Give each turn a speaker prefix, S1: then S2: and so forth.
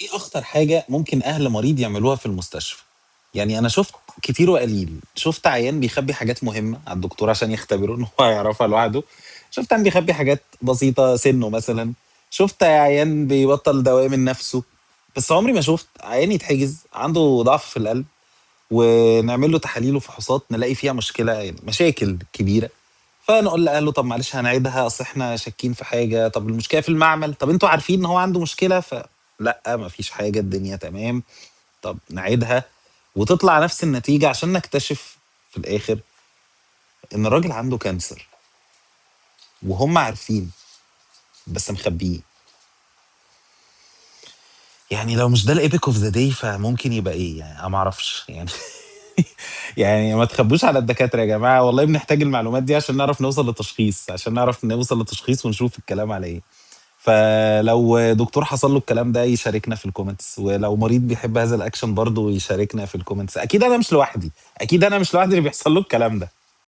S1: إيه أخطر حاجة ممكن أهل مريض يعملوها في المستشفى؟ يعني أنا شُفت كتير وقليل، شُفت عيان بيخبّي حاجات مهمة على الدكتور عشان يختبره إن هو هيعرفها لوحده، شُفت عيان بيخبّي حاجات بسيطة سِنُّه مثلًا، شُفت عيان بيبطّل دوا من نَفْسه، بس عمري ما شُفت عيان يتحجز عنده ضعف في القلب ونعمل له تحاليل وفحوصات نلاقي فيها مشكلة، يعني مشاكل كبيرة، فنقول لأهله طَب معلش هنعيدها، أصل إحنا شاكين في حاجة، طَب المشكلة في المعمل، طَب أنتم عارفين إن هو عنده مشكلة؟ لأ، ما فيش حاجة، الدنيا تمام، طَب نعيدها وتطلع نفس النتيجة عشان نكتشف في الآخر إن الراجل عنده cancer وهُم عارفين بس مخبيين. يعني لو مش ده الepic of the day فممكن يبقى إيه؟ يعني أنا ما أعرفش يعني. يعني ما تخبّوش على الدكاترة يا جماعة، والله بنحتاج المعلومات دي عشان نعرف نوصل لتشخيص، عشان نعرف نوصل لتشخيص ونشوف الكلام على إيه. فلو دكتور حصل له الكلام ده يشاركنا في الcomments، ولو مريض بيحب هذا الaction برضه يشاركنا في الcomments. أكيد أنا مش لوحدي، أكيد أنا مش لوحدي اللي بيحصل له الكلام ده.